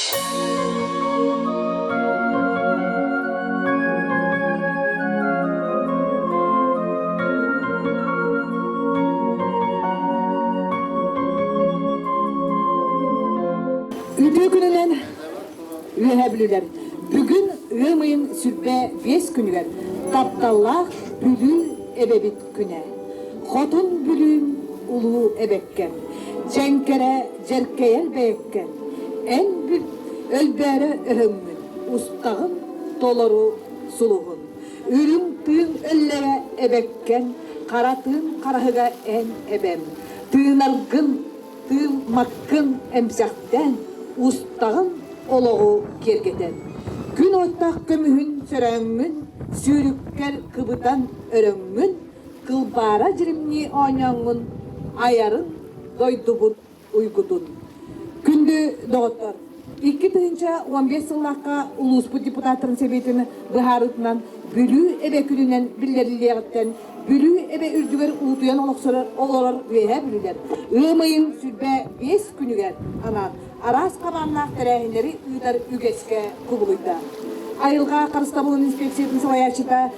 Үтүө күнүнэн Үөһээ Бүлүүлэр бүгүн ыам ыйын 25 күнүгэр тапталлаах Бүлүү эбэбит күнэ. Хотун Бүлүүм улуу эбэккэм, дьэҥкэрэ дьэркэйэр бэйэккэм, эн өлбөөрө өһөҥҥүн, устаҕын толору сулуһун. Үрүҥ тыын өллөрө эбэккэм, хара тыын хараһыга эн эбэм. Тыынаргын тыыммаккын эмсэхтээн, устаҕын олоҕу киэргэтэн. Күн уоттаах көмүһүн сөрөөҥҥүн, сүүрүккэр кыбытан өрөҥҥүн, кылбаара дьиримнии оонньооҥҥун, айарын дойдубут уйгутун. Күндү доҕоттор, 2015 сыллаахха улууспут депутаттарын сэбиэтин быһаарыытынан Бүлүү эбэ күнүнэн биллэриллиэҕиттэн Бүлүү эбэ үрдүгэр уутуйан олорор Үөһээ Бүлүүлэр ыам ыйын 25 күнүгэр анаан араас хабааннаах тэрээһиннэри ыытар үгэскэ кубулуйда. Айылҕа харыстабылын инспекциятын салайааччыта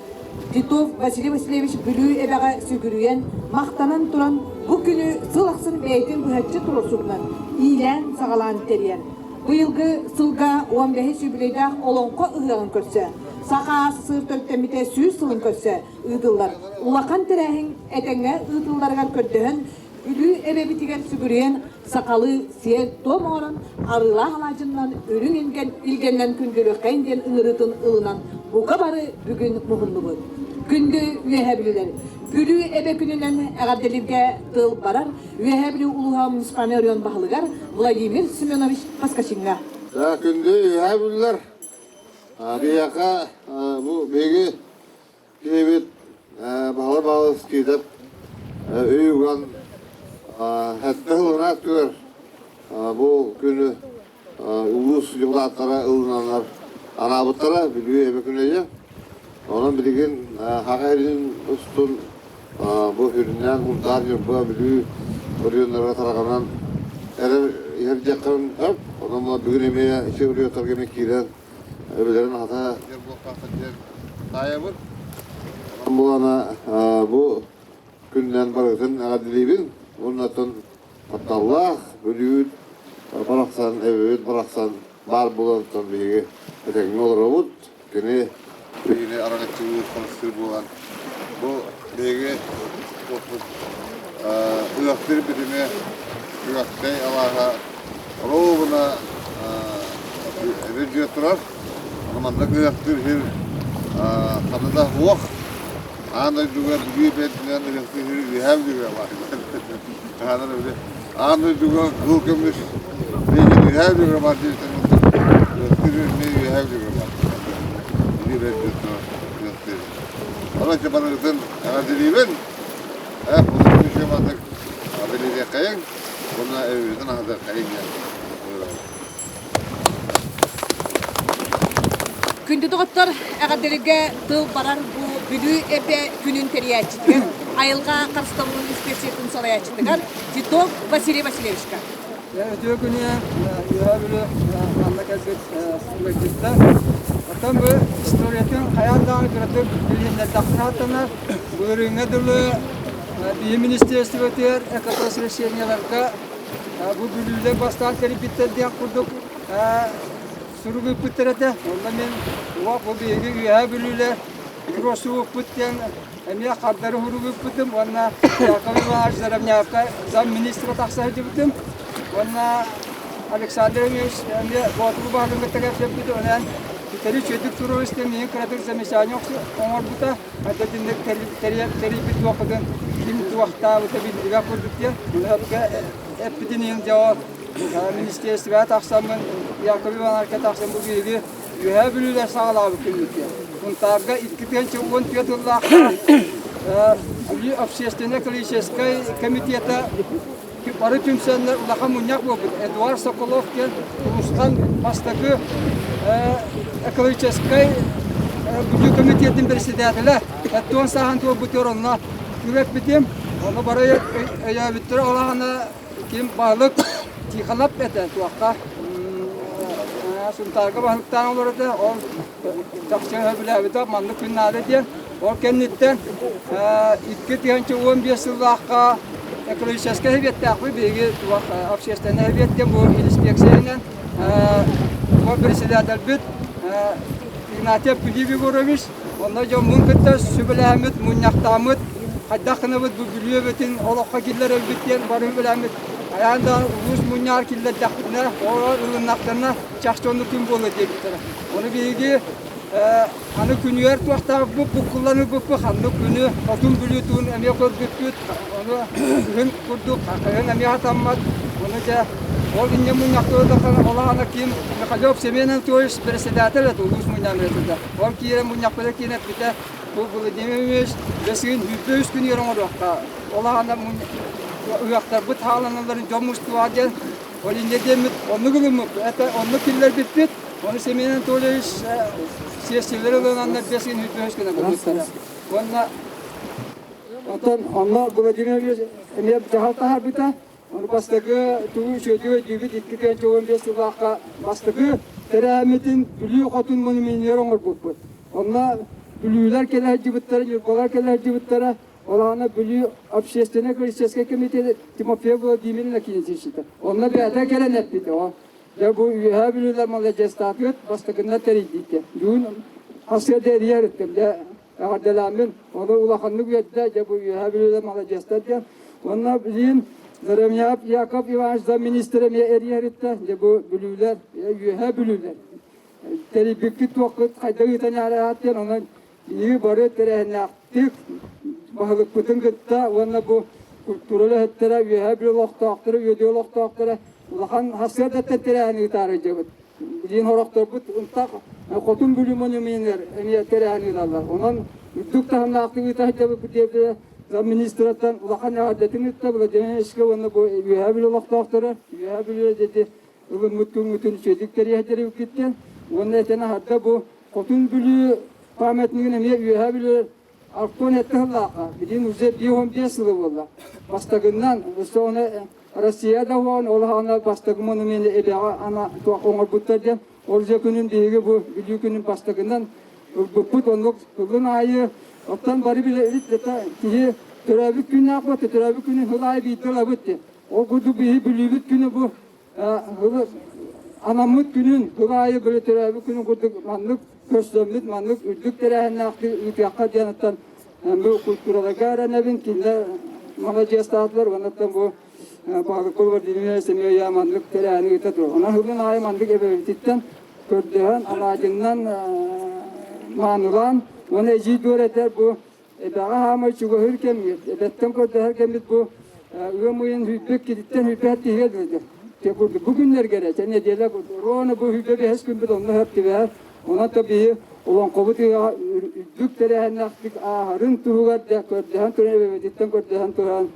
Титов Василий Васильевич Бүлүү эбэҕэ сүгүрүйэн, махтанан туран бу күнү сыл ахсын бэйэтин быһаччы туруорсуутунан иилээн-саҕалаан тэрийэр. Быйылгы сылга 15 үбүлүөйдээх Олоҥхо ыһыаҕын көрсө, Саха СССР төрүттэммитэ 100 сылын көрсө ыытыллар улахан тэрээһин этэҥҥэ ыытылларыгар көрдөһөн, Бүлүү эбэбитигэр сүгүрүйэн, сахалыы сиэр-туом оҥорон, арыылаах алаадьыннан үрүҥ илгэннэн күндүлүөххэйин диэн ыҥырыытын ылынан бука бары бүгүн муһуннубут. Күндү Үөһээ Бүлүүлэр! Бүлүү эбэ күнүнэн эҕэрдэлииргэ тыл барар Үөһээ Бүлүү улууһа муниципальнай оройуон баһылыгар Владимир Семенович Поскачиҥҥа. Күндү Үөһээ Бүлүүлэр! Биһиэхэ бу биһиги Киһибит Баһылай Павлович Титов өй уган сэттэ сылынан түгэр бу күнү улуус депутаттара ылынаннар анаабыттара Бүлүү эбэ күнэйэ. Онон билигин Саха сирин устун бу сүрүннээн Сунтаар, Ньурба, Бүлүү оройуоннарыгар тарҕанан эрэр иһэр диэххэ сөп. Онон бүгүн эмиэ ити оройуоттарга эмиэ киирэн Эбэлэрин аҕата буолбатах диэн таайабын. Буолана бу күннэн барытын эҕэрдэлиибин. Уоннаттан тапталлаах Бүлүүт барахсан, эбэбит барахсан баар буолан биһиги этэҥҥэ олоробут. Кини биһигини араҥаччылыыр, харыстыыр буолан бу биһиги ыһыахтыыр битими Күрэхтэй алааһа оруобуна эбир дьиэ турар. Ону маннык ыһыахтыыр сир ханна да суох. Аан дойдуга Бүлүү бэрдинэн ыһыахтыыр сир Үөһээ Бүлүүгэ баар. Аан дойдуга кыһыл көмүс билигин Үөһээ Бүлүүгэ баар диэбиттэн ыһыахтыыр сир эмиэ Үөһээ Бүлүүгэ баар. Бүлүү бэрдинэн турар ыһыахтыыр. Онон барыгытын эҕэрдэлиибин. Ээ, бу маннык билиниэххэйиҥ уонна өйүбүтүн аһатыаххайыҥ диэн Күндү доҕоттор, эҕэрдэлэргэ тыл барар бу Бүлүү эбэ күнүн тэрийээччитигэр, айылҕа харыстабылын инспекциятын салайааччытыгар Титов Василий Васильевичка. Үтүө күнү Үөһээ Бүлүү манна кэлбит ыалдьыттар. Оттон бу историятын хайаан даҕаны кыратык билиһиннэрдэхпинэ аттанар. Былырыыҥҥа дылы биһи министерствотыгар экопросвещениеларга бу бүлүүлэр бастаан тэрийбиттэр диэн курдук сурук ыыппыттар этэ. Онно мин уох бу биһиги Үөһээ Бүлүүлэр туруорсубуппут диэн эмиэ хардары сурук ыыппытым уонна Яков Иванович Заровняевка замминистра тахса сылдьыбытым. Уонна Александр Ильич эмиэ Боотулу баһылыгын кытта кэпсэппит, онон ситэри үчүгэйдик туруорустан миигин кыратык замечание оҥорбута. Итинник тэрийбит туохпутун ким туохтаабыта биллибэт курдук диэн. Эппитин иһин дьэ ол министерствоҕа тахсаммын Яков Ивановичка тахсан бу биһиги Үөһээ Бүлүүлэр саҕалаабыт күммүт диэн. Сунтаарга 2014 сыллаахха Бүлүү общественно-экологическай комитета бары түмсэннэр улахан мунньах буолбут. Эдуард Соколов диэн улуустан бастакы экологическай Бүлүү комитетын председателэ 70 сааһын туолбутугар онно күрэппитим. Ону бары өйөөбүттэрэ ол аҕана ким баһылык Тихонов этэ туохха. Сунтаарга баһылыктаан олорото, ол чахчы сөбүлээбитэ, маннык күн наада диэн. Ол кэнниттэн 2015 сыллаахха экологическай сэбиэттээхпит биһиги туох общественнай сэбиэт диэн бу инспекциянан бу председателбит Игнатьев Филипп Егорович онно дьоммун кытта сүбэлэһэммит, мунньахтааммыт, хайдах гынабыт бу Бүлүү эбэтин олоххо киллэрэрбит диэн бары сүбэлээммит хайаан да улуус мунньаҕар киллэрдэхпитинэ, оҕолор ылыннахтарына чахчы оннук күн буолуо диэбиттэрэ. Ону биһиги аны күнүгэр туохтаабыппыт, буккуллан ылбыппыт, ханнык күнү, Хотун Бүлүү туун эмиэ көрбүппүт, ону күһүн курдук кыһын эмиэ хатаммат, ону дьэ ол инньэ мунньахтыыр ол аана ким Михалев Семен Анатольевич председатель этэ улуус мунньаҕын этэ. Ол киирэн мунньахпыта киирэн эппитэ, бу Владимир Ильич бэсигин 103 күнүгэр оҥоруохха. Ол аана ыһыахтарбыт хааланалларын дьон мустуоҕа диэн ол инньэ диэммит оннук ылыммыппыт. Это оннук киллэрбиппит. Ону Семен Анатольевич сиэссийэлэри ылынаннар бэсигин 103 гына гыммыттара. Уонна Оттон онно Владимир Ильич эмиэ дьаһал таһаарбыта. Ону бастакы тугу үчүгэйдик өйдүүбүт 2015 сыллаахха бастакы тэрээһиммитин Бүлүү хотун монуменыгар оҥорбуппут. Онно Бүлүүлэр кэлэ сылдьыбыттара, Ньурбалар кэлэ сылдьыбыттара. Ол аана Бүлүү общественнай политическай комитет Тимофей Владимирович Акиньевичта. Онно бэйэтэ кэлэн эппитэ. Дьэ бу Үөһээ Бүлүүлэр маладьыастаатыгыт бастакыннар тэрийдииттэ. Бүгүн хасыа да эрийэр ыттым. Дьэ эҕэрдэлээммин ону улаханнык үөрдэ, дьэ бу Үөһээ Бүлүүлэр маладьыастар диэн. Уонна билигин Заремьяев Яков Иванович замминистр эмиэ эрийэриттэ, дьэ бу Бүлүүлэр, Үөһээ Бүлүүлэр тэрийбиккит туоххут хайдах ыытан иһэрэҕит диэн, онон биһиги бары тэрээһиннээхтик баһылыкпытын кытта уонна бу культура үлэһиттэрэ, Үөһээ Бүлүү олохтоохторо, Үөдүй олохтоохторо улахан сарсыардаттан тэрээһин ыытаары дьабыт. Билигин сорохторбут ынтах Хотун Бүлүү монуменыгар эмиэ тэрээһин ыыталлар. Онон үрдүк таһымнаахтык ыыта сылдьабыт диэбитэ замминистраттан улахан эҕэрдэтин ыытта Владимир Ильичка уонна бу Үөһээ Бүлүү олохтоохторо Үөһээ Бүлүү диэти ылыммыт күҥҥүтүн үчүгэйдик тэрийэрдэрибиккиттэн уонна этэн аһарда бу Хотун Бүлүү памятнигын эмиэ Үөһээ Бүлүү Алтон этте сыллаахха, билигин уже 55 сыла буолла. Бастакыннан, өссө оны Россия да уон, ол аҕана бастакы монумены эбэҕэ ана туох оҥорбуттар диэн, ол дьэ күнүн биһиги бу Бүлүү күнүн бастакынан ылбыппыт, оннук сылын аайы оттон бары билэбит это киһи төрөөбүт күннээх буолта, төрөөбүт күнүн сыл аайы биирдэ ылабыт диэн. Ол курдук биһи Бүлүүбүт күнү бу анаммыт күнүн, сыл аайы били төрөөбүт күнүн курдук маннык көрсөммүт, маннык үрдүк тэрээһиннээхтик ыытыахха диэн оттон бу культураларга эрэнэбин, кинилэр маладьыастаатылар, уонна бу Баһылыкпыл Владимир Семея маннык тэрээһини ыыта турар. Онон сылын аайы маннык эбэбититтэн көрдөһөн, алаадьыннан маанылаан, уонна эдьиий Дуор этэр бу Эбэҕэ хаамай чугаһыыр кэмҥит, эбэттэн көрдөһөр кэммит бу ыам ыйын сүүрбэ иккититтэн сүүрбэ тиһигэ дылы. Те курдук бу күннэргэ эрэ, чэ нэдиэлэ курдук. Роона бу 25 күммүт онно сөп түбэһэр. Онон то биһи олоҥхобут ыһыаҕа үрдүк тэрээһиннээхтик ааһарын туһугар да көрдөһөн туран эбэбититтэн көрдөһөн туран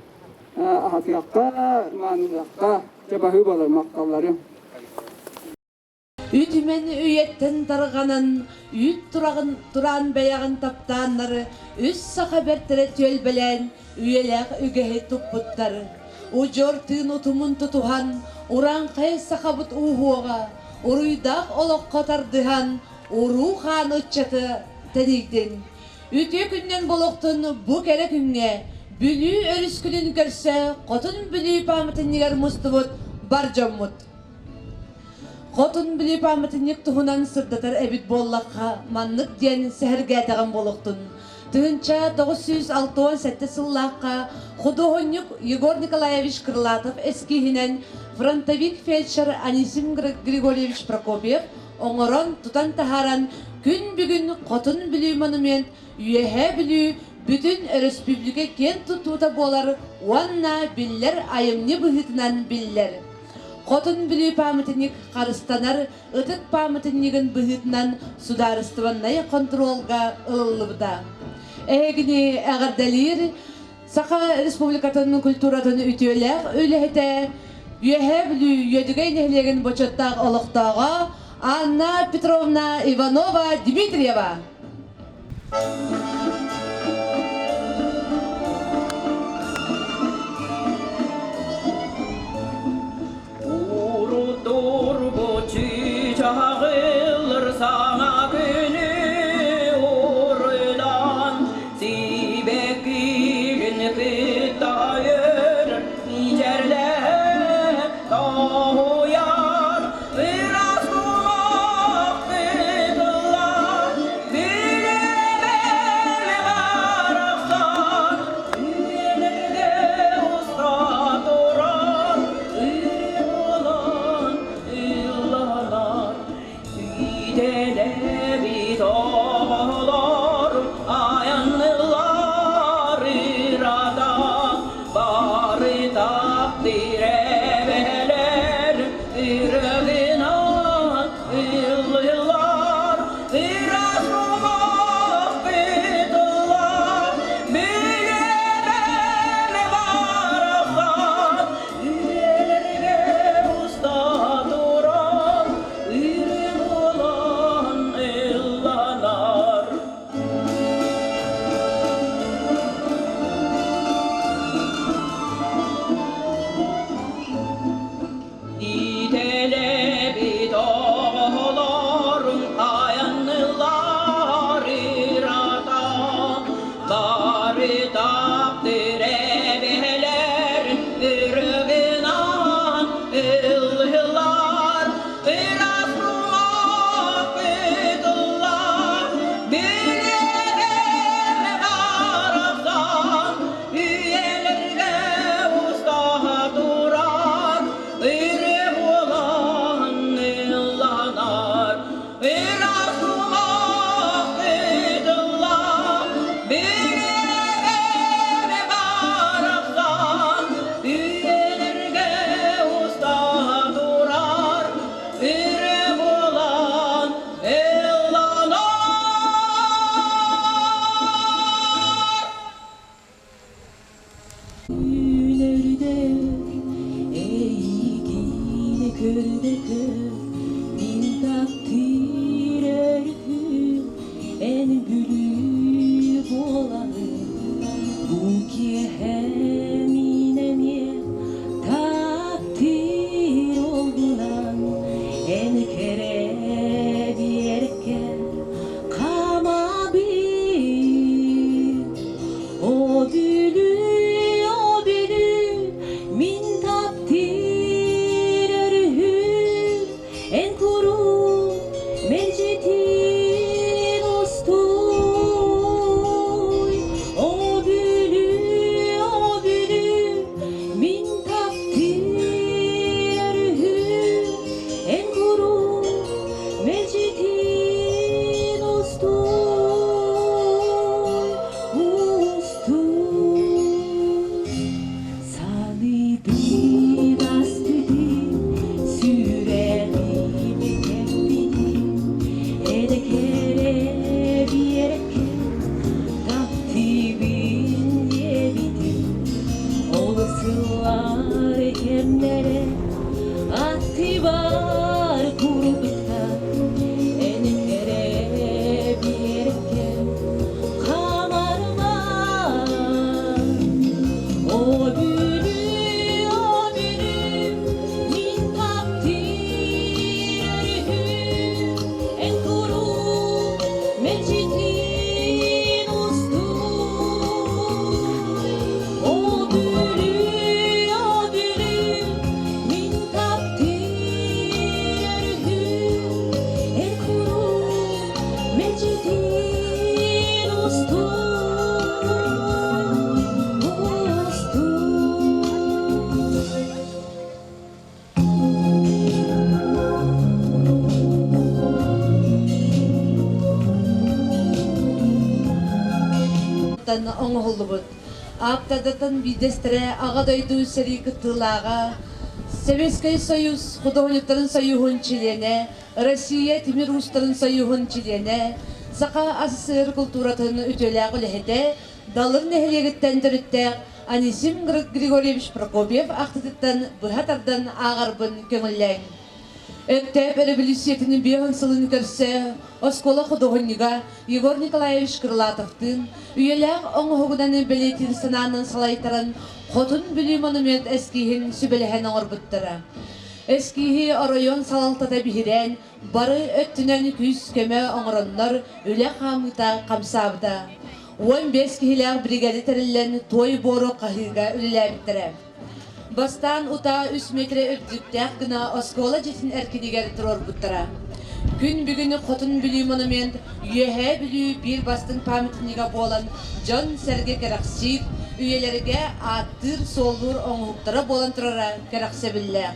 аһатыахха, маанылыахха, чэ баһыыбалар махталларым. Үтүмэн үйэттэн тарҕанан, үүт тураҕын тураан бэйэҕин таптааннары үс саха бэртэрэ түөлбэлээн үйэлээх үгэһи туппуттар. Удьуор тыын утумун тутуһан, урааҥхай сахабыт ууһуоҕа, уруйдаах олоххо тардыһан, уруу-хаан ыччаты тэнийдин. Үтүө күнүнэн болохтун бу кэрэ күҥҥэ Бүлүү өрүс күнүн көрсө Хотун Бүлүү пааматынньыгар мустубут бар дьоммут. Хотун Бүлүү пааматынньык туһунан сырдатар эбит буоллахха, маннык диэн сэһэргээтэҕим буолуохтун. 1967 сыллаахха худуоһунньук Егор Николаевич Крылатов эскиһинэн фронтовик-фельдшер Анисим Григорьевич Прокопьев оҥорон, тутан таһааран күн бүгүн Хотун Бүлүү монумент Үөһээ Бүлүү бүтүн өрөспүүбүлүкэ киэн туттуута буолар уонна биллэр айымньы быһыытынан биллэр. Хотун Бүлүү пааматынньык харыстанар ытык пааматынньыгын быһыытынан судаарыстыбаннай хонтуруолга ылыллыбыта. Эһигини эҕэрдэлиир Саха Республикатын культуратын үтүөлээх үлэһитэ, Үөһээ Бүлүү Үөдүгэй нэһилиэгин бочуоттаах олохтооҕо Анна Петровна Иванова Дмитриева. Урутурбу чыычааҕы. да көр, мин таптыыр өрүһүм, эн Бүлүү буолаҕын. Бу киэһэ мин эмиэ таптыыр уолгунан, эн кэрэ биэрэккэр хаамабын. О Бүлүү, о Бүлүү, мин таптыыр өрүһүм, эн куруук мэлдьитин устуй. О Бүлүү, о Бүлүү, мин таптыыр өрүһүм, эн куруук мэлдьитин устуй. Саныыбын астытын, сүрэҕим тэппитин, эдэ-кэрэ биэрэккэ таптыыбын диэбитим. Ол сыллар кэмнэрэ аттыбар курдуктар, эн кэрэ биэрэккэ Мечетин устун, устун. оҥоһуллубут. Ааптардартан биирдэстэрэ Аҕа дойду сэрии кыттыылааҕа, Советскай Союз худуоһунньуктарын союһун чилиэнэ, Россия тимир уустарын союһун чилиэнэ, Саха АССР култууратын үтүөлээх үлэһитэ, Далыр нэһилиэгиттэн төрүттээх Анисим Григорьевич Прокопьев ахтытыттан быһа тардан ааҕарбын көҥүллээҥ. Өктөөп өрөбөлүүссүйэтин биэһин сылын көрсө оскуола худуоһунньуга Егор Николаевич Крылатовтыын үйэлээх оҥоһугунан бэлиэтиир санаанан салайтаран Хотун Бүлүү монумент эскиһин сүбэлэһэн оҥорбуттара. Эскииһи оройуон салалтата биһирээн, бары өттүнэн күүс-көмө оҥороннор үлэ хаамыыта хамсаабыта. 15 киһилээх биригээдэ тэриллэн туой буору хаһыыга үлэлээбиттэрэ. Бастаан утаа үс миэтэрэ үрдүктээх гына оскуола дьиэтин эркинигэр туруорбуттара. Күн бүгүн Хотун Бүлүү монумент Үөһээ Бүлүү биир бастыҥ памятнига буолан дьон-сэргэ кэрэхсиир, үйэлэргэ ааттыыр-суоллуур оҥоһуктара буолан турара кэрэхсэбиллээх.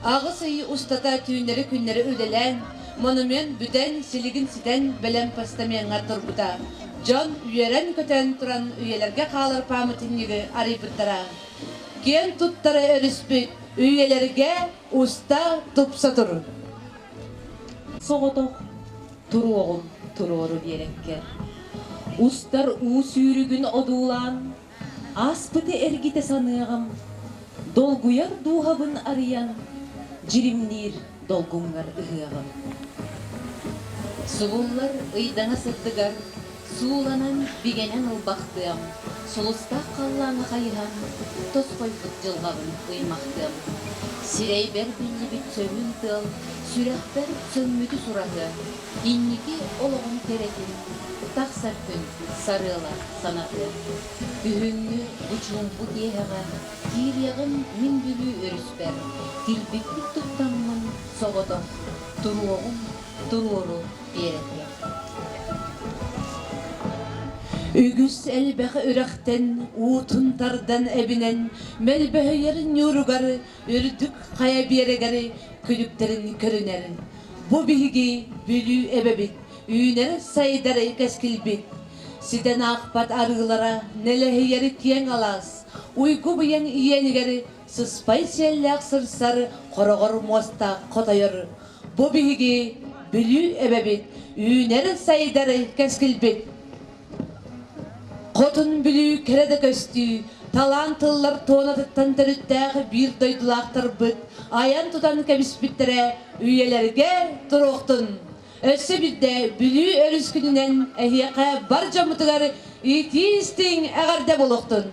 Аҕыс ый устата түүннэри-күннэри үлэлээн, монумент бүтэн, силигин ситэн бэлэм постамеҥҥа турбута. Дьон үөрэн-көтөн туран үйэлэргэ хаалар пааматынньыгы арыйбыттара. Киэн туттара өрүспүт үйэлэргэ уста тупса тур. Соҕотох туруоҕум туруору биэрэккэ. Устар уу сүүрүгүн одуулаан, ааспыты эргитэ саныаҕым, долгуйар дууһабын арыйан, дьиримниир долгуҥҥар ыһыаҕым. Субуллар ыйдаҥа сырдыгар сууланан, бигэнэн ылбахтыам, сулустаах халлааҥҥа хайыһан, тосхойбут дьылҕабын ыймахтыам. Сирэйбэр биллибит сөрүүн тыал сүрэхпэр сөҥмүтү сураһыа, инники олоҕум кэрэтин тахсар күн сарыала санатыа. Күһүҥҥү бу чуумпу киэһэҕэ киириэҕим мин Бүлүү өрүспэр, килбикпит туттаммын соҕотох туруоҕум туруору биэрэккэ. Үгүс элбэх үрэхтэн уутун тардан эбинэн мөлбөһүйэр ньууругар үрдүк хайа биэрэгэр күлүктэрин көрүнэр. Бу биһиги Бүлүү эбэбит, үүнэр-сайдар кэскилбит. Ситэн аахпат арыылара нэлэһийэр киэҥ алаас, уйгу быйаҥ иэнигэр сыспай сиэллээх сырсар хороҕор муостаах хотойор. Бу биһиги Бүлүү эбэбит, үүнэр-сайдар кэскилбит. Хотун Бүлүү кэрэ да көстүү, Талаан тыллар туонатыттан төрүттээх биир дойдулаахтарбыт айан-тутан кэбиспиттэрэ үйэлэргэ туруохтун! Өссө биирдэ Бүлүү өрүс күнүнэн эһиэхэ бар дьоммутугар итии-истиҥ эҕэрдэ буолуохтун!